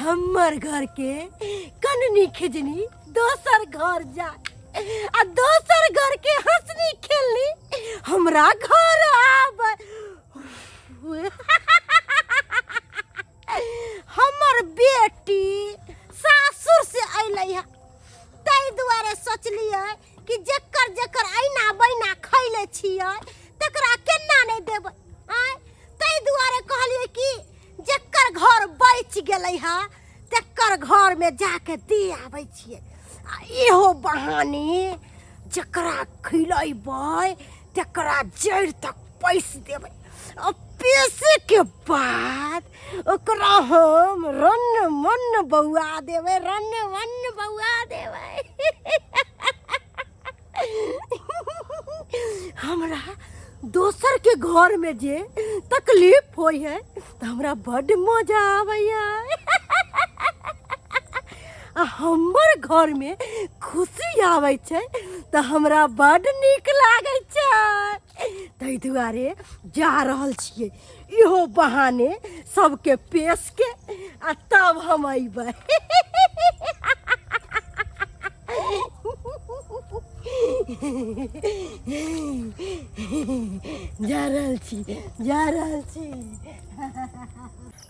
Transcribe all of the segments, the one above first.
हमर घर के कननी खिजनी दोसर घर जाय आ दोसर घर के हंसनी खेलनी हमरा घर आबै। हमर बेटी सासुर से अयलै है, ताहि दुआरे सोचलियै कि जकर जकर ऐना बैना खैले छियै तकरा केना नहि देबै। आँय, ताहि दुआरे कहलियै कि जकर घर बचि गेलै हँ तकर घरमे जाके दे आबै छियै, आ इहो बहाने जकरा खिलेबै तकरा जड़ि तक पैस देबै, आ पेसेके बाद ओकरा हम रन मन बौआ देबै, रन मन बौआ देबै। हमरा दोसर के घर में जे तकलीफ होई है तो हमरा बड मजा आबैया, आ हमर घर में खुशी आबै छै तऽ हमरा बड नीक लागै छै। ताहि दुआरे जा रहल छियै इहो बहाने सबके पेश के, आ तब हम अयबै। जा रहल छी, जा रहल छी।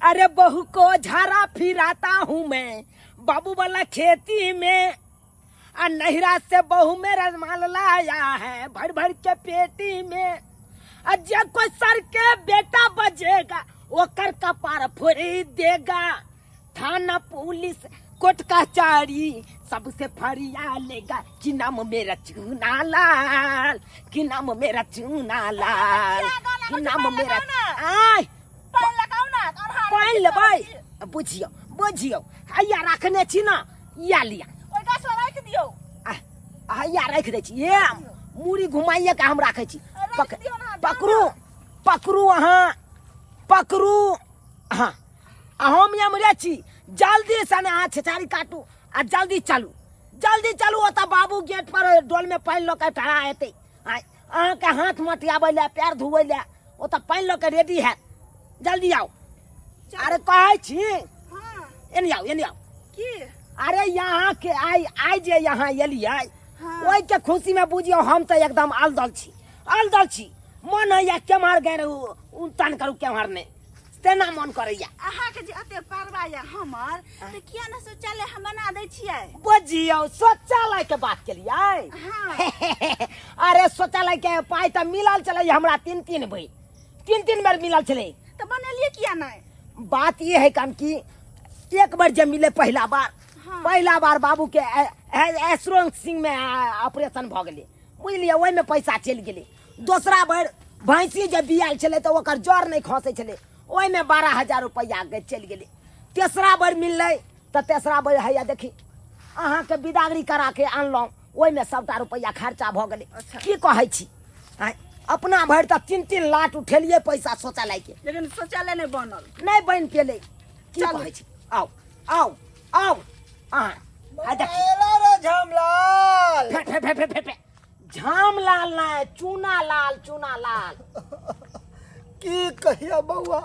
अरे बहू को झाड़ा फिराता हूँ मैं बाबू वाला खेती में, आ नहिरा से बहू मेरा माल लाया है भर भर के पेटी में, आ जे कोई सर के बेटा बजेगा ओकर कपार फोड़ी देगा, थाना पुलिस कोर्ट कचहरी सबसे फरिया लेगा कि नाम मेरा चूना लाल, कि नाम मेरा चूना लाल, कि नाम मेरा। आय पानि लेबै? बुझियौ बुझियौ, हैया रखने छी ने, या लिया हैया राखि दै छी। ए मूड़ी घुमाइए के हम राखै छी। पकड़ू पकड़ू, अहाँ पकड़ू। हाँ, आ हम एमरे छी, जल्दी से ने अहाँ छेछारी काटू आ जल्दी चलू, जल्दी चलू। ओतऽ बाबू गेट पर डोल में पानि लऽ के ठड़ा हेतै, अहाँके हाथ मटियाबै लए, पैर धोबै लए ओतऽ पानि लऽ के रेडी हैत। जल्दी आउ। अरे कहै छी, एने आउ, एने आउ। की? अरे यहाँ के आइ आइ जे यहाँ एलियै ओहि के खुशी में बुझियौ हम तऽ एकदम अलदल छी, अलदल छी। मन होइया केम्हर गेल उतान करू केम्हर नहि, तेना मन करैया। अहाँके जे एते परवा यऽ हमर, तऽ किया ने शौचालय हम बना दै छियै? बुझियौ शौचालय के बात केलियै। अरे शौचालय के पाइ तऽ मिलल छलै हमरा तीन तीन बेर, तीन तीन बेर मिलल छलै। तऽ बनेलियै किया नहि? बात ई है कन कि एक बार जे मिले पहिला बार, पहिला बार बाबू के एसरोंग सिंह में ऑपरेशन भऽ गेलै बुझलियै, ओहिमे पैसा चलि गेलै। दोसरा बेर भैंसी जे बियाल छलै तऽ ओकर जर नहि खसै छलै, ओहिमे 12,000 रुपैआ के चलि गेलै। तेसरा बेर मिललै तऽ तेसरा बेर हैया देखी अहाँके बिदागरी करा के आनलहुँ, ओहिमे सबटा रुपैआ खर्चा भऽ गेलै। की कहै छी, आँय, अपना भरि तऽ 3-3 लाख उठेलियै पैसा शौचालय के, लेकिन शौचालय नहि बनल, नहि बनि पेलै। की कहै छी, आउ आउ आउ अहाँ आ देखी। एला रे झामलाल। फे, फे, फे, फे, फे, फे। झामलाल नहि, चूना लाल, चूना लाल। की कहिया बउआ,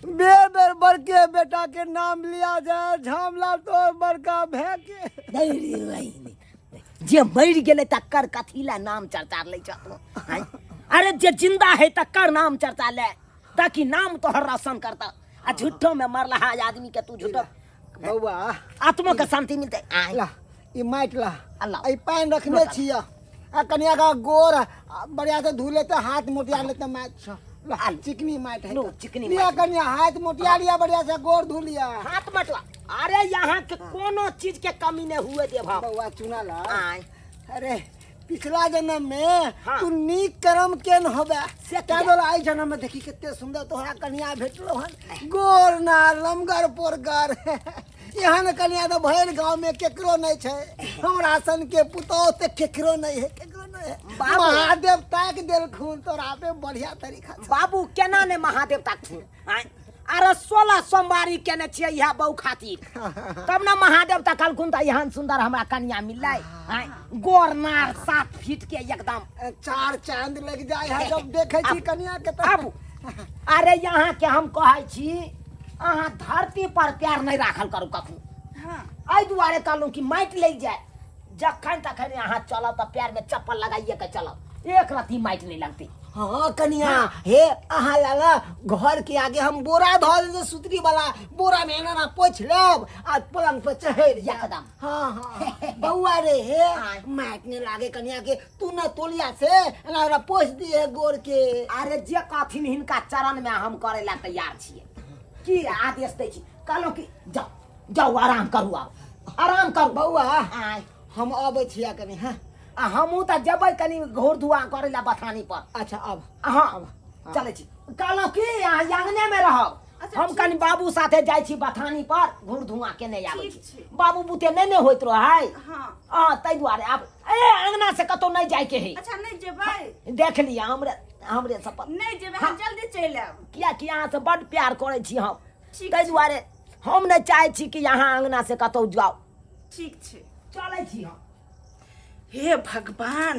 बेर बेर बड़के बेटा के नाम लिया जाए, झामलाल तो बड़का भए के। नहीं रे, नहीं, नहीं। जे मरि गेलै तकर कथी लए नाम चर्चा लै छ तू, आँय? अरे जे जिंदा है तकर नाम चर्चा ले, ताकि नाम तोहर रोशन करता। आ झूठो में मरलहा आदमी के तू झूठो बउआ आत्मा के शांति मिलते। आँय? ला ई माटि ला, अल्लाह। ई पानि रखने छियै, आ कनिया का गोर बढ़िया से धो लेते, हाथ मोटिया लेते माटि से। ला, चिकनी माटि है लो, तो। चिकनी लिया माटि। कनिया हाथ मोटिया लिया, बढ़िया से गोर धो लिया। हाथ मटवा। अरे यहाँ के कोनो चीज के कमी नहीं हुए देव हम। बउआ चुना ला। आँय। अरे पिछला जन्म में तू नीक कर्म केन होबे से तै किया? दुआरे एहि जन्म में देखी कते सुंदर तोहरा कनिया भेटलो हन, गोर ना लमगर पोरगर। एहन कनिया तऽ भरि गाँव में केकरो नहीं छै, हमरा सन के पुतोह तऽ केकरो नहीं है, केकरो नहीं है। बाबू। महादेव ताक देलखुन तोरा पे बढ़िया तरीका से। बाबू केना ने महादेव ताकथुन? आँय? अरे 16 सोमवारी केने छियै इएह बहू खातिर, तब ने महादेव तकलखुन तऽ एहन सुंदर हमरा कनिया मिललै। आँय? गोर नार 7 फीट के एकदम। 4 चांद लग जाय है जब देखै छी कनिया के तऽ। आबू। अरे यहाँ के हम कहै छी अहाँ धरती पर पैर नहि राखल करू कखनो। हाँ। एहि दुआरे कहलहुँ कि माटि लागि जाय, जखन तखन अहाँ चलब तऽ पैरमे चप्पल लगाइए के चलब, एक रत्ती माटि नहि लगतै। हाँ कनिया, हे अहाँ लाला घर के आगे हम बोरा धऽ देबै, सुतरी वाला बोरा में एना एना पोछि लेब आ पलंग पर चढ़ि जायब। एकदम। हाँ हाँ बौआ रे, हे आँय। माटि नहि लागे कनिया के, तू न तोलिया से एना ओकरा पोछि दिहे गोर के। अरे जे कहथिन हिनका चरण में हम करे ला तैयार छियै। की आदेश दै छी? कहलहुँ कि जाउ जाउ आराम करू, आब आराम करू। बौआ आँय। हम अबै छियै कनि। हाँ आ हमहूँ तऽ जेबै कनि घोर धुआँ करै ला बथानी पर। अच्छा अब हाँ चलै छी। कहलहुँ कि अहाँ आंगने में रहब, अच्छा, हम ठीक। कनि बाबू साथे जाइ छी बथानी पर, घूर धुआँ केने आबै ठीक छी। छै। बाबू बुते नहि ने होइत रहै। हाँ। हाँ ताहि दुआरे आब ए अंगना से कतौ नहि जाइके है। अच्छा नहि जेबै? देख लिअ हमरे हमरे शपथ। नहि जेबै, हम जल्दी चलि आयब। कियाकि अहाँ से बड्ड प्यार करै छी हम, ठीक ताहि छै। दुआरे हम नहि चाहै छी कि अहाँ अंगना से कतौ जाउ। ठीक छै, चलै छी हम। हे भगवान,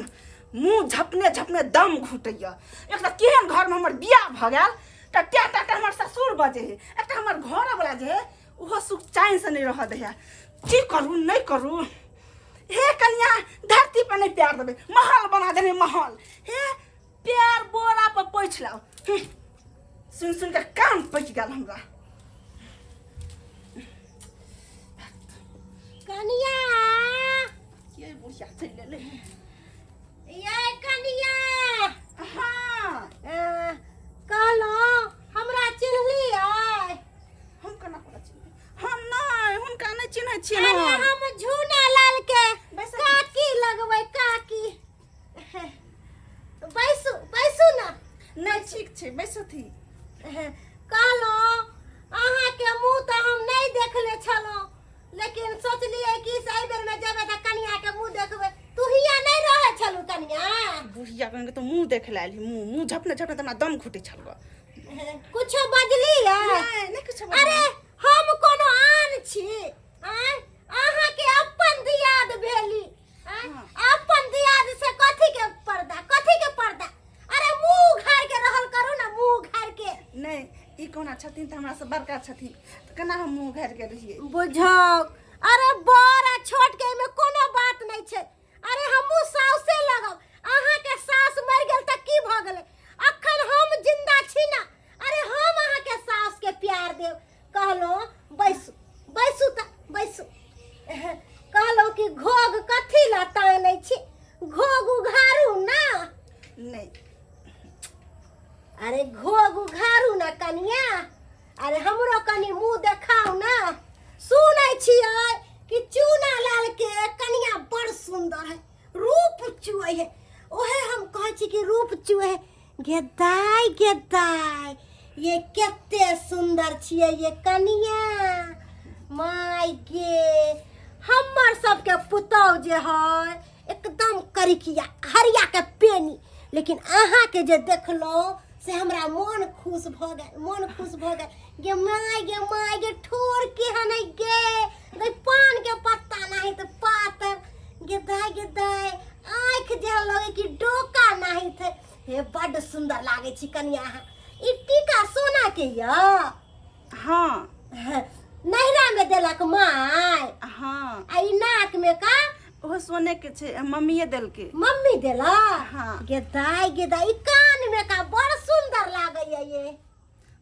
मुँह झपने झपने दम घुटैया। एक तऽ केहन घरमे हमर बियाह भऽ गेल तऽ टा टा टा हमर ससुर बजै है, एकटा हमर घरवला जे है ओहो सुख चैनसँ नहि रहऽ दै है। की करू नहि करू? हे कनिया, धरती पर नहि प्यार देबै, महल बना देने महल। हे प्यार बोरा पर पोछि लाउ। सुनि सुनि कऽ कान पकि गेल हमरा। कनिया, ये बुढ़िया चलि एलै। ये कनिया। हाँ। कहलहुँ हमरा चिन्हलियै? हम केना कोना चिन्हबै? हम नहि हुनका नहि चिन्है छियै। अरे हम झूना लाल के बैसू। काकी लगबै, काकी। बैसू बैसू ना। नहि ठीक छै, बैसथी। कहलहुँ अहाँके मुँह तऽ हम नहि देखले छलहुँ, लेकिन सोचलियै कि से एहि बेरमे जेबै तऽ कनियाके मुँह देखबै। तू हियाँ नहि रहै छलू कनिया? बुढ़िया कनिके तऽ मुँह देख लायल, मुँह मुँह झपने झपने तऽ हमरा दम घुटै छल गऽ। कुछो बजलियै? नहि नहि किछो अरे बजलियै। हम कोनो आन छी? आँय, अहाँके अपन दियाद भेली। आँय, हाँ। अपन दियाद से कथी के पर्दा, कथी के पर्दा? अरे मुंह उघार के रहल करू ना, मुंह उघार के। नहि, ई कोना छथिन तऽ हमरा से बड़का छथिन तऽ केना हम मुँह उघारि के रहियै? बुझौ, अरे बड़ आ छोट के एहिमे कोनो बात नहि छै। अरे हमहूँ साउसे लगब। अहाँके सास मरि गेल तऽ की भऽ गेलै, अखन हम जिंदा छी ना। अरे हम अहाँके सास के प्यार देब। कहलहुँ बैसू बैसू तऽ बैसू। कहलहुँ कि घोघ कथी ला तानै छी, घोघ उघारू ना। नहि। अरे घोघ उघारू ना कनिया, अरे हमरो कनि मुंह देखाउ ना। सुनै छियै कि चूना लाल के कनिया बड़ सुंदर है, रूप चुए है। ओहे हम कहै छी कि रूप चुए है। गेदाय गेदाय, ये कते सुंदर छियै ये कनिया। माय गे, हमर सबके पुतहु जे है एकदम करिकिया हरिया के पेनी, लेकिन अहाँ के जे देखलहुँ से हमरा मन खुश भऽ गेल, मन खुश भऽ गेल। गे माय गे माय गे, ठोर केहन है गे, गै पान के पत्ता नाही तऽ पातर। गे दाय गे दाय, आँखि जेहन लगे कि डोका नाही थे। हे बड्ड सुंदर लागे छी कनिया अहाँ। ई टीका सोना के यऽ? हाँ। नैहरा में देलक माय? हाँ। आ ई नाक में का? ओहो सोने के छै, मम्मीए देलकै। मम्मी देलक? हाँ। गे दाय गे दाय, ई कान में का बड़ सुंदर लागैया ये।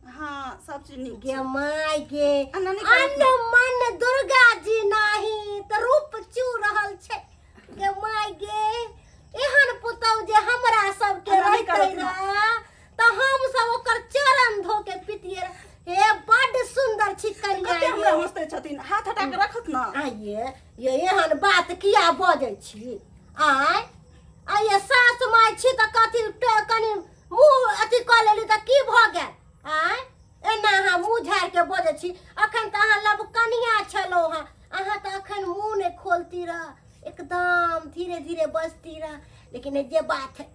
हाँ, सब चीज नीक गे छै। माय गे, आ नानी कहलक अन्न मन दुर्गा जी नाही तऽ रूप चू रहल छै। गे माय गे, एहन पुतहु जे हमरा सबके आ नानी रहितै कहलक रह तऽ हम सब ओकर चरण धो के पितियै रह। हे बड्ड सुंदर छी कनिया कते हमरा ये। हंसते छथिन, हाथ हटा के रखत ना। आइये ये एहन बात किया बजै छी? आय आइये सास माय छी तऽ कथी कनि मुँह अथी कऽ लेली तऽ की भऽ गेल? आँय, एना अहाँ मुँह झाड़ि के बजै छी? अखन तऽ अहाँ लव कनिया छलहुँ हँ, अहाँ तऽ अखन मुँह नहि खोलती रह, एकदम धीरे धीरे बजती रह। लेकिन जे बात है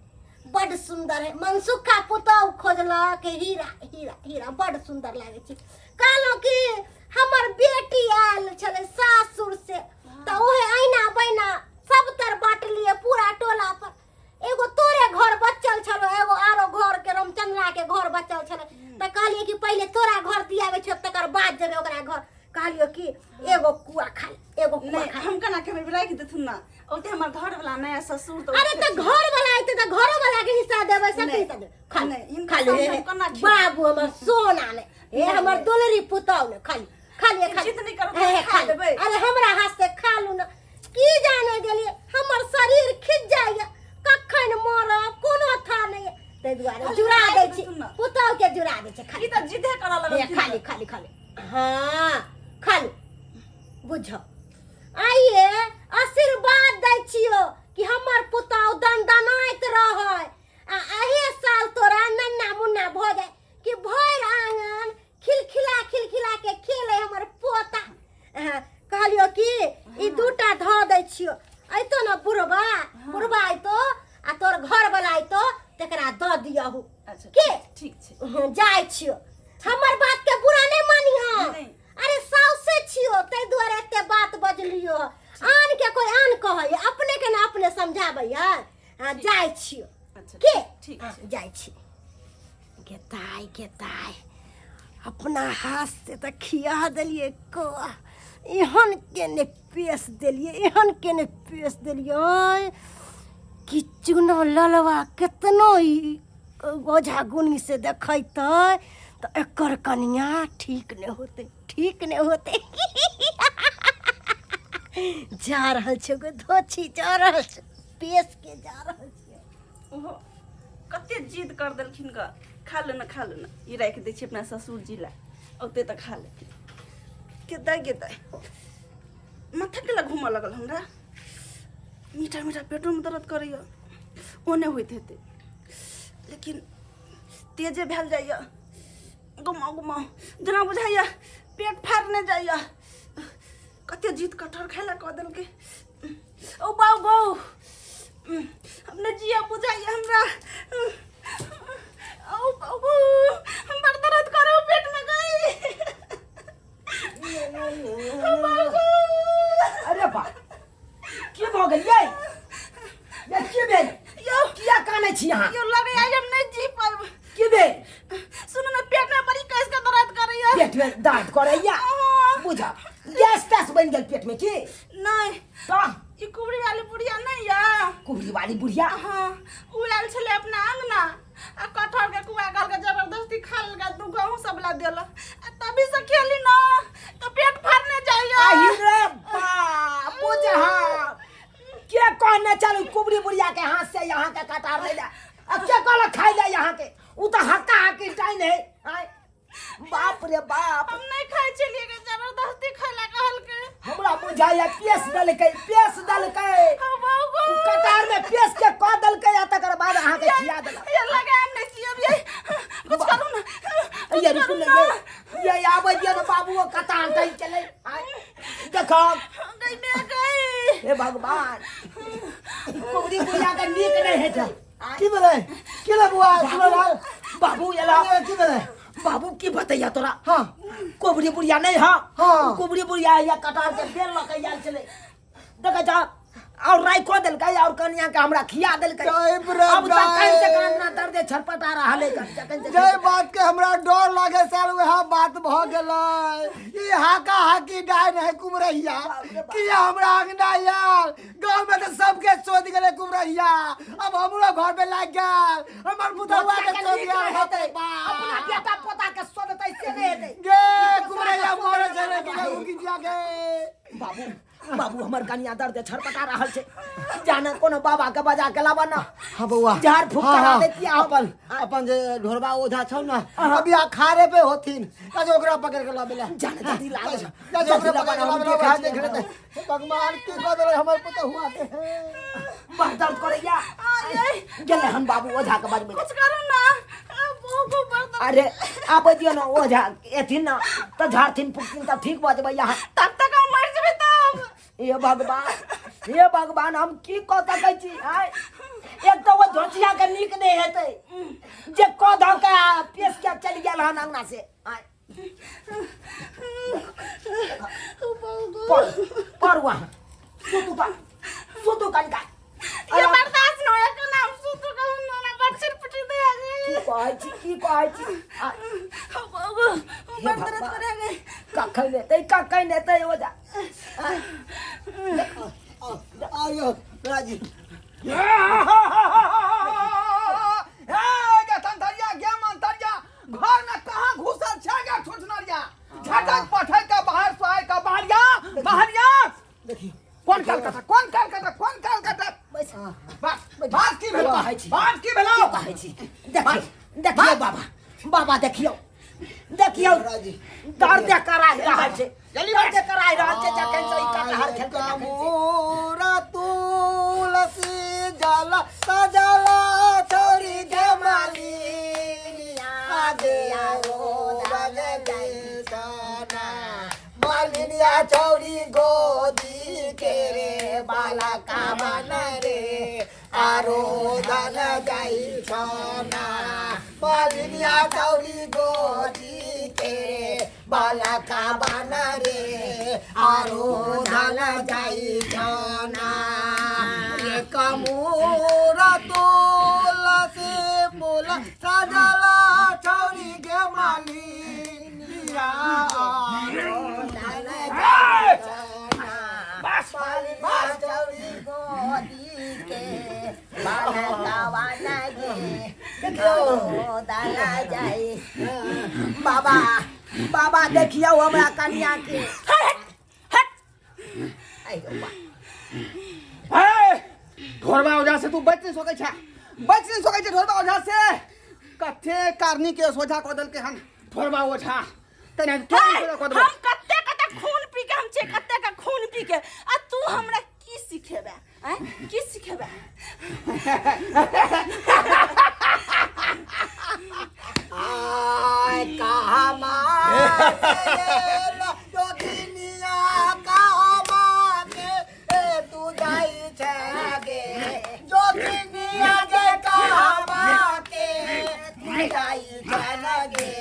बड्ड सुंदर है, मनसुखा पुतहु खोजलक हीरा हीरा हीरा, बड्ड सुंदर लागै छै। कहलहुँ कि हमर बेटी आयल छलै सासुर से तऽ ओहे ऐना बैना सब तर बाँटलियै पूरा टोला पर। एगो तोरे घर बचल छलो, एगो आरो घर के रामचंद्रा के घर बचल छलै, तऽ कहलियै कि पहिले तोरा घर दियाबै छौ तकर बाद। देथुन ना। ओते हमर घर वाला नया ससुर तऽ अरे तऽ घर वाला आइते तऽ घरो वाला के हिस्सा देबै, सब नहि, हिस्सा देबै। खा ले, नहि, हिनका खा ले, सामने हम कोना खेबै? बाबू हमर सोना ने, हे हमर दुलरी पुतौ ने, खा ले, खा ले, खा ले। जिद नहि करब तऽ हे, हे, खा खा ले। लेबै। अरे हमरा हाथ से खा लू ना, की जाने गेलिए हमर शरीर खिंच जाइए, कखन मरब कोनो था नहीं, ताहि दुआरे अरे जुड़ा खाइ दै देथुन छी ना। पुतौ के, जुड़ा दै छी। खा ई तऽ जिदे करऽ ले, लगलखिन। खा ले, खा ले, खा ले, हाँ खा ले। बुझ आइए आशीर्वाद दै छियो कि हमर पुतौ दनदनाइत रहै आ एहि साल तोरा नन्ना मुन्ना भऽ जाय कि भरि आंगन खिलखिला खिलखिला के खेले हमर पोता। हाँ, कहलियो कि ई दूटा धऽ दै छियो, अयतो ने बुढ़बा, बुढ़बा अयतो आ तोर घर वाला अयतो तकरा दऽ दियहु। अच्छा। के? ठीक छै। हाँ, जाइ छियो, हमर बात के बुरा नहीं मानी। हाँ। नहीं। अरे साउसे छियो ताहि दुआरे एते बात बजलियो, आन के कोई आन कहै, अपने के ने अपने समझाबै है। हाँ, जाइ छियो। अच्छा। के? ठीक हाँ, छै। जाइ छी। गेताय गेताय, अपना हाथ से तऽ खिया देलियै को, एहन के ने पेश देलियै, एहन के ने पेश देलियै कि चुनो ललवा केतनो ई ओझा गुनी से देखैतै तऽ एकर कनिया ठीक नहि होतै, ठीक नहि होतै। जा रहल छै एगो धोछी, जा रहल छै पेश के, जा रहल छै। ओहो कते जिद कर देलखिन ग, खा ले ना, खा ले ना। ई राखि दै छी अपना ससुर जी ला, औते तऽ खा लेथिन। गेदाय गेदाय, माथा केला घूमऽ लगल हमरा, मीठा मीठा पेटोमे दर्द करैया, ओने होइत हेतै लेकिन तेजे भेल जाइया। घुमाउ घुमाउ जेना बुझाइया पेट फाड़ने जाइया। कते जीत कटहर खाय ला कऽ देलकै। ओ बाउ बाउ, हम नहि जिया बुझाइया हमरा। ओ बाउ बाउ, हम बड़ दर्द करू पेटमे गई। ओ बाउ गौ। अरे बा, की भऽ गेल यै? ये की भेल? यौ। किया कानै छी अहाँ? यौ, लगैया हम नहि जी पायब। की भेल? सुनू ने, पेट में बड़ी कस के दर्द करैया। पेट में दर्द करैया? हाँ। बुझा गैस तैस बनि गेल पेट में की? नहीं। तऽ ई कुबरी वाली बुढ़िया नहीं या? कुबरी वाली बुढ़िया? हाँ, उ आयल छलै अपना अंगना आ कटहर के कुआ गाल के जबरदस्ती खा लेलकै, दू गहूँ सब ला देलक आ तभी से खेली ना तो पेट फाड़ने जाइया। आहि रे बाप, बुझा के कहने चलू कुबरी बुढ़िया के हाथ से यहाँ के कटार ले जा, आ के कहलक खाइ ले यहाँ के? उ तऽ हक्का हक्की टाइन है। आँय, बाप रे बाप। हम नहीं खाइ छलियै के, जबरदस्ती खैला कहलकै। हमरा बुझाइया पेश देलकै, पेश देलकै। हाँ, बाबू गो। उ कटार में पेश के कऽ देलकै आ तकर बाद अहाँ के खिया देलक। ये लगे हम नहीं जियब, ये कुछ करू ना, कुछ ये रुकू करू ने। ना। ये आबै दिअ ने बाबू, ओ कटार दै चलै। आँय, देखो। गई मैं गई। हे भगवान, कुबरी बुढ़िया के नीक नहीं हेतै। की भेलै? की भेलै बुआ सुनलाल? बाबू एला। की भेलै? बाबू, की बतैया तोरा? हाँ। कुबरी बुढ़िया नहीं? हाँ। हाँ। कुबरी बुढ़िया या कटार के बेल लऽ के आयल छलै, देखै छ, और राय कऽ देलकै और कनिया के हमरा खिया देलकै। जय रे। अब जखन से जय। कान दर्द छटपटा रहल है जखन से। जय बात के हमरा डर लागे सर, वएह बात भऽ गेलै। ई हाका हाकी डाइन है कुमरैया, कि हमरा अंगना आयल, गाँव में तऽ सबके सोध गेलै कुमरैया, अब हमरो घर में लागि गेल, हमर पुतहुआ के सोध गेल। बाप रे बाप। अपना बेटा पोता के सोधतै से नहि हेतै। गे कुमरैया मरे छै रे, कि गिजिया के। बाबू बाबू, हमर कनिया दर्द छटपटा रहल छै, जाने कोनो बाबा के बजा के लाबा ना। हाँ बउआ। झाड़ फूक हाँ, करा हाँ, देतियै हम। अपन अपन जे ढोरबा ओझा छौ ना, अभी अखाड़े पे होथिन, आज ओकरा पकड़ के लाबे ला। जाने जल्दी लाबे। जा जा, ओकरा जल्दी पकड़ के लाबे, लाबे ला, हम वएह देखै देख लेतै। छियै। हे भगवान, की कऽ देलै हमर पुतहुआ के? बड़ दर्द करैया। गेलै हन बाबू ओझा के बजबै। कुछ करू ना बहू को, बड़ दर्द। अरे आबै दियौ ने, ओझा एथिन ना तऽ झाड़थिन फूकथिन तऽ ठीक भऽ जेबै यहाँ। तब तक हम मर जेबै तब। हे भगवान, हे भगवान, हम की कऽ सकै छी? आँय, एक तऽ ओ धोचिया के नीक नहि हेतै जे कऽ धऽ के आ पेश के चलि गेल हन अंगना से। आँय, पर पर वहाँ सुतू का, सुतू कनिका। ये बर्दाश्त न होया के नाम, सुतु कहूं ना ना, बच्चे पिटी दे आ की गई। कहै छी, की कहै छी? आ, बाबू, बड़ दर्द करे गई। कखन एतै, कखन एतै ओझा? आइयो राजी। हे गे तंतरिया, गे मंतरिया, घर में कहाँ घुसल छै गे छुछनरिया? झटक पठक के बाहर सोहाय के बाहरिया बाहरिया। देखियो। कोन काल कटा, कोन काल कटा, कोन काल कटा? बात बात की भेलो? कहै छी। बात की भेलो? कहै छी, देखियौ देखियौ बाबा, बाबा देखियौ देखियौ। राजी। दर्द कराहि रहल छै, जल्दी। दर्द कराहि रहल छै जखन से ई कटहर खेलकै तखन से। कमूरा तुलसी जल सजला छोरी गे मालिनिया गे मालिनिया छौरी गोदी के रे बाला का बन रे आरो धन जाई छना। मालिनिया छौरी गोदी के रे बाला का बन रे आरो धन जाई छना। रे कमूरा तुलसी फूल सजला छौरी गे मालिनिया आरो धन जाई छना। बस मालिनिया छौरी गोदी के बालकवा गे देखियौ दाला जाई। बाबा बाबा देखियौ हमरा कनिया के। हट। आइयो बा। हे ढोरबा ओझा से तू बच नहीं सकै छै, बच नहीं सकै छै ढोरबा ओझा से। कथे कारनी के सोझा कऽ देलकै हन ढोरबा ओझा, तेना तू हे, कऽ देबो। हम कते कते खून पी के हम छियै, कते के खून पी के, आ तू हमरा की सिखेबे? आँय, की सिखेबे? आय कहाँ जोगिनिया कहाँ के ए तू जाई छे गे जोगिनिया गे कहाँ के तू जाई छे गे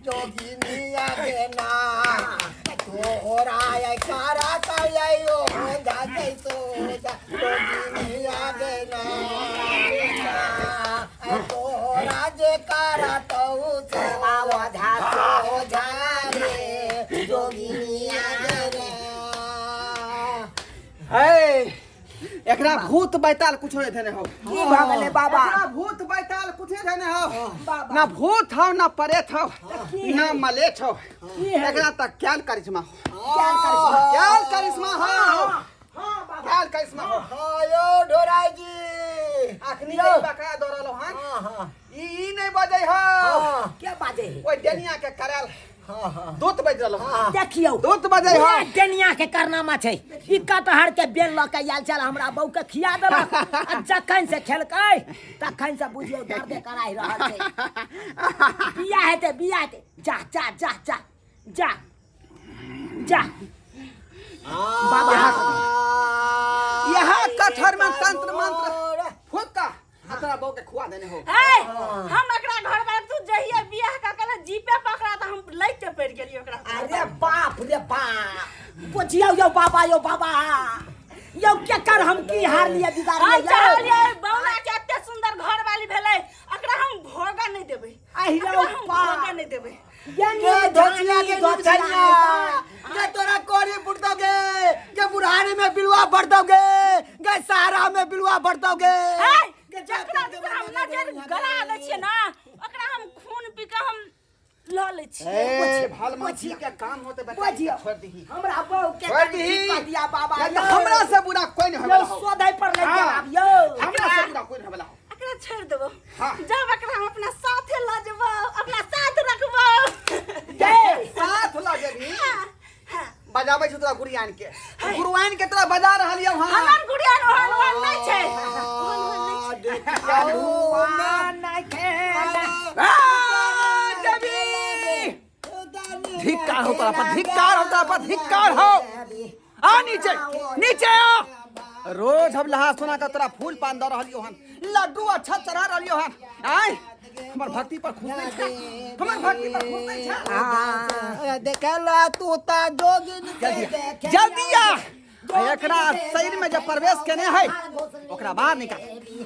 जोगिनिया गे ना तोरा आय कारा कायो जा सो जा जोगिनिया गे ना तोरा जे कारा तौ से ओझा सोझा रे जोगिनिया गे ना। हे एकरा भूत बैताल कुछो नहीं देने हो। की भऽ गेलै बाबा? एकरा भूत बैताल कुछ नहीं देने हो। बाबा। ना भूत हो, ना प्रेत हो, ना मलेच्छ हो। की है? एकरा तक क्याल करिश्मा हो। क्या करिश्मा? क्याल करिश्मा हो। हाँ बाबा। क्याल करिश्मा हो। हाँ यो ढोराई जी। अखनी के बकरा दौड़ल हन। हाँ हाँ। ई ई नहीं बजै हो। हाँ क्या बाजे है? ओइ डेनिया के करल हाँ हाँ। दूत बज रहल हन। देखियौ। दूत बजै हो। पूरा डेनिया के कारनामा छै। ई कटहर के बेल लऽ के आयल छल, हमरा बहू के खिया देलक आ जखन से खेलकै तखन से बुझियौ दर्दे कराहि रहल छै। बियाह हेतै, बियाह हेतै। जा जा जा जा जा जा बाबा। यहाँ कटहर में तंत्र मंत्र फूक का आ तोरा बहू के खुआ देने हो। हे, हम एकरा घर पर तू जहिया बियाह का कल जीपे पकड़ा त हम लैत के पड़ गेलियै ओकरा। अरे बाप रे बाप, बुझियौ यौ बाबा, यौ बाबा यौ, केकर हम की हार लिया बिगाड़ हम लिया यौ? चाहलियै बौला के एते सुंदर घर वाली भेलै, एकरा हम भोगा नहीं देबै। आहि रौ एकरा हम बाप। भोगा नहीं देबै। के धोचिया के धोचनिया के तोरा कोरी फुट दोगे के बुढ़ारी में बिलुआ भर दोगे गे सहारा में बिलुआ भर दोगे। हे, जकरा जकरा हम नजर गड़ा दै छियै ना, ओकरा हम खून पी के हम लऽ लै छियै। ए भल मछली के काम होते बेटा। बुझियौ। छोड़ दही। हमरा बहू के छोड़ कनि दही। ठीक कऽ दिया बाबा नहीं तो यौ। हमरा से बुरा कोई नहीं यौ होवेला हो। सोधै पर लागि हाँ। गेल आब यौ। हमरा से बुरा कोई नहीं होवेला हो। एकरा छोड़ि देबो। हाँ। जब एकरा हम अपना साथे लऽ जेबो, अपना साथ रखबो। गे साथ लऽ जेबही? हाँ, हाँ। बजाबै छौ तोरा गुड़ियान के, गुरुआन के तोरा बजा रहल यौ। हाँ हमर गुड़िया ओहन ओहन नहि छै, ओहन ओहन नहि छै। आ, देवी धिक्कार हो तोरा पर, धिक्कार हो तोरा पर, धिक्कार हो। आ नीचे नीचे आ। रोज हम लहा सोना का तोरा फूल पान दऽ रहलियो हन, लड्डू अच्छा चढ़ा रहलियो हन, आय हमर भक्ति पर खुश नहीं छै? हमर भक्ति पर खुश नहीं छै? देखला तू ता जोगिन के जल्दी जल्दी आ। एकरा शरीर में जब प्रवेश केने है ओकरा बाहर निकाल,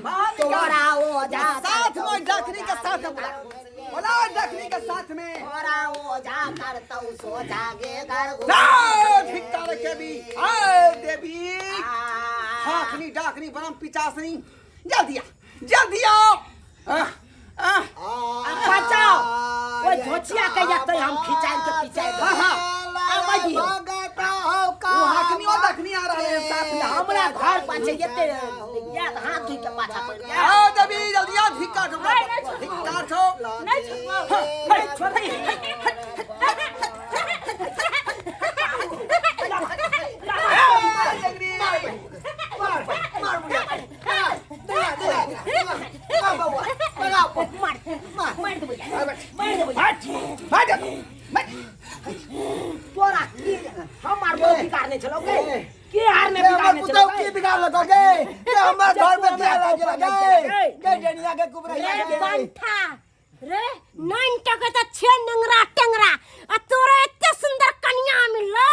बाहर निकाल। तोरा ओझा साथ में डखनी के साथ में बोला, बोला डखनी के साथ में। तोरा ओझा करतौ सोझा गे घर। ना धिक्कार के भी आय देवी। हाकनी डाकनी बरम पिचासनी जल्दी आ जल्दी आओ आह, आह, बचाओ ओइ धोचिया के जतै हम खिचाइ के पिचाइ हाँ, हाँ। आबै दियौ वो हाकनियो डाकनी आ रहले हैं साथ में। हमरा घर पाछे एते याद हाथ धोइ के पाछा पड़ि गेल। आओ देवी जल्दी आ धिक्कार छौ धिक्कार छौ नहीं छोड़बो हे, छोड़ दे। मार मार देबै मार देबै हट हट मत तोरा की हमर बहु बिगाड़ने छलौ गे के हारने हमर बिगाड़ने पुतहु छलौ की बिगाड़लको गे के हमर घर में क्या लागे गे गे डनिया के कुबरैया रे के बंठा रे नाइन टके त छे नंगरा टेंगरा आ तोरा एते सुंदर कनिया मिललो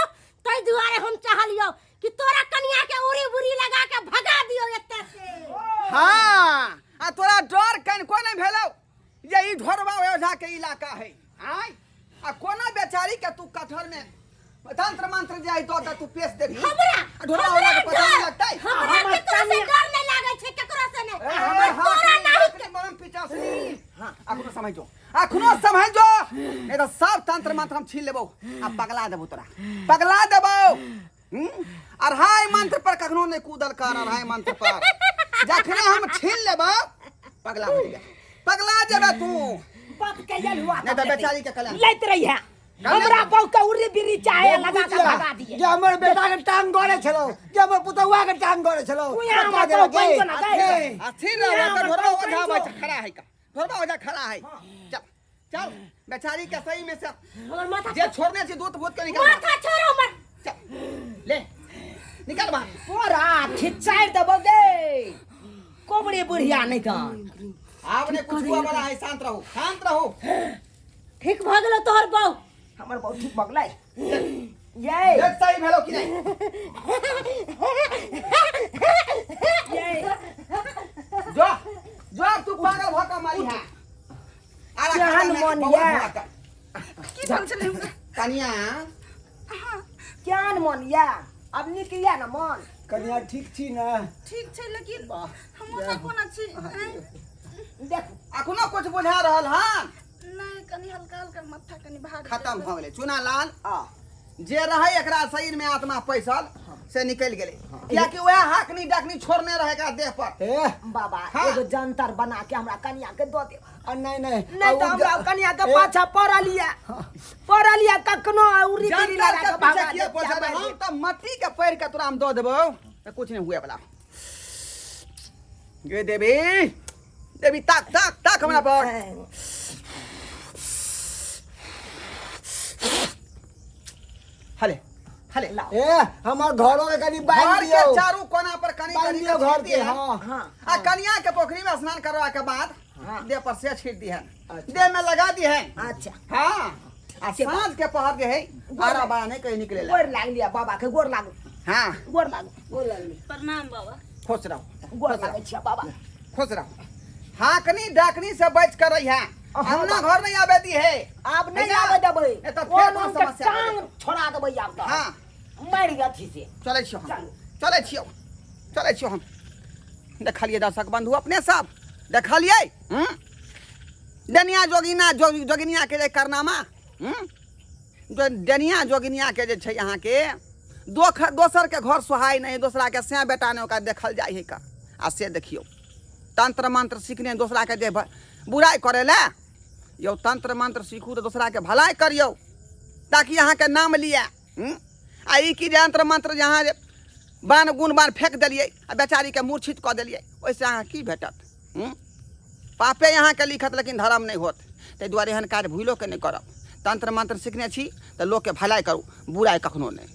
तै दुआरे हम चाहलियो कि तोरा कनिया के उड़ी बुरी लगा के भगा दियो एते से हाँ आ तोरा डर कनिको नहीं भेलौ जे ई ढोरबा ओझा के इलाका है आय आ कोना बेचारी के तू कटहर में तंत्र मंत्र जे आई तो तू पेश देबी हमरा आ ढोरबा ओझा के पता नहीं लगतै हमरा हमर केकरो से कनिया- डर नहीं लागै छै केकरो से नहीं ए, हमर हमर तोरा हाथ नहीं मरम पिचासनी अखनो समझ जो अखनो समझ जो नहीं तो सब तंत्र मंत्र हम छीन लेबो आ पगला देबो तोरा पगला देबो अढ़ाई मंत्र पर कखनो नहीं कूदल कर अढ़ाई मंत्र पर जखने हम छीन लेबो पगला हो जेबे पगला जेबे तू बाप के यल हुआ नहीं तो बेचारी के कल्याण लैत रही है हमरा बहु के उर्री बिर्री चाहे लगा के भगा दिए जे हमर बेटा के टांग गड़े छलो जे हमर पुतहुआ के टांग गड़े छलो तू यहाँ हमर बहु बनि जो ना गए। अथी रह तो ढोरबा ओझा बच खड़ा है का ढोरबा ओझा खड़ा है चल चल बेचारी के सही में से हमर माथा जे छोड़ने छी दूत भूत के निकाल माथा छोड़ो हमर चल ले निकाल बाहर तोरा खिचाइ देबो गे कोबड़ी बुढ़िया नहीं तन आब ने कुछ हुआ वाला है शांत रहो शांत रहो ठीक भऽ गेलो तोहर बहु हमर बहु ठीक भऽ गेलै ये देख सही भेलो कि नहीं ये जो जो अब तू पागल भ के मारी है आरा केहन खतरनाक मन बहुत या। भुआ कर। की भेल छलै हुनका कनिया केहन मन या अब नीक या न मन कनिया ठीक छी ने ठीक छै लेकिन हम ओना कोना छी आँय? देख अखनो कुछ बुझा रहल हन नहि कनि हल्का हल्का माथा कनि भारी खत्म भऽ गेलै चुना लाल आ जे रहै एकरा शरीर में आत्मा पैसल से निकलि गेलै कियाकि वएह हाकनी डाकनी छोड़ने रहै एकरा देह पर ए बाबा हाँ। एगो जंतर बना के हमरा कनिया के दऽ दे आ नहीं नहीं नहीं तो हमरा कनिया के पाछा पड़ल या पड़ल या कखनो उरी बिरी जंतर लगा के के पीछे भगा किया देब, पहुंचा मारि हम देब। तऽ मट्टी के पैर के तोरा हम दऽ देबौ तऽ कुछ नहीं हुए वाला गे देवी देवी ताक ताक ताक हमरा पर हले हले लाओ ए हमर घरो के कनी बांध घर के दियौ चारू कोना पर कनी बांध कनी दियौ के घर छीट के दिहन। हाँ हाँ आ कनिया के पोखरी में स्नान करवा के बाद हाँ। देह पर से छीट दिहन अच्छा। देह में लगा दिहन अच्छा हाँ आ साँझ के पहर जे है आरा बारा नहीं कहीं निकले गोर लागलिया बाबा के गोर लागू हाँ गोर लागू गोर लागली प्रणाम बाबा खुश रहो गोर लागै छिया बाबा खुश रहो हाकनी डाकनी से बच कर रही है हाँ, अंगना घर नहीं आवे दी है आब नहीं है ना? आबै देबै ए तऽ फेर ओन कोनो के समस्या भऽ टांग छोड़ा देबै आब तऽ हाँ मरि अथी से चलै छियौ हम चलू। चलै छियौ चलै छियौ हम देखलियै दर्शक बंधु अपने सब देखलियै हूँ डनिया जोगिना जोगिनिया के जे करनामा हूँ जो डनिया जोगिनिया के जे छै अहाँके दोसरके घर सोहाय नहि दोसराके सैं बेटा नहि ओकरा देखल जाइ है का आ से देखियौ तंत्र मंत्र सीखने दोसराके जे बुराइ करै लए यौ तंत्र मंत्र सीखू तऽ दोसराके भलाइ करियौ ताकि अहाँके नाम लिअ हूँ? आ ई की जे यंत्र मंत्र जे अहाँ जे बाण गुण बाण फेंक देलियै आ बेचारीके मूर्छित कऽ देलियै ओहिसँ अहाँ की भेटत हूँ? पापे अहाँके लिखत लेकिन धर्म नहि होत ताहि दुआरे एहन काज भूलोके नहि करब तंत्र मंत्र सीखने छी तऽ लोकके भलाइ करू बुराइ कखनो नहि।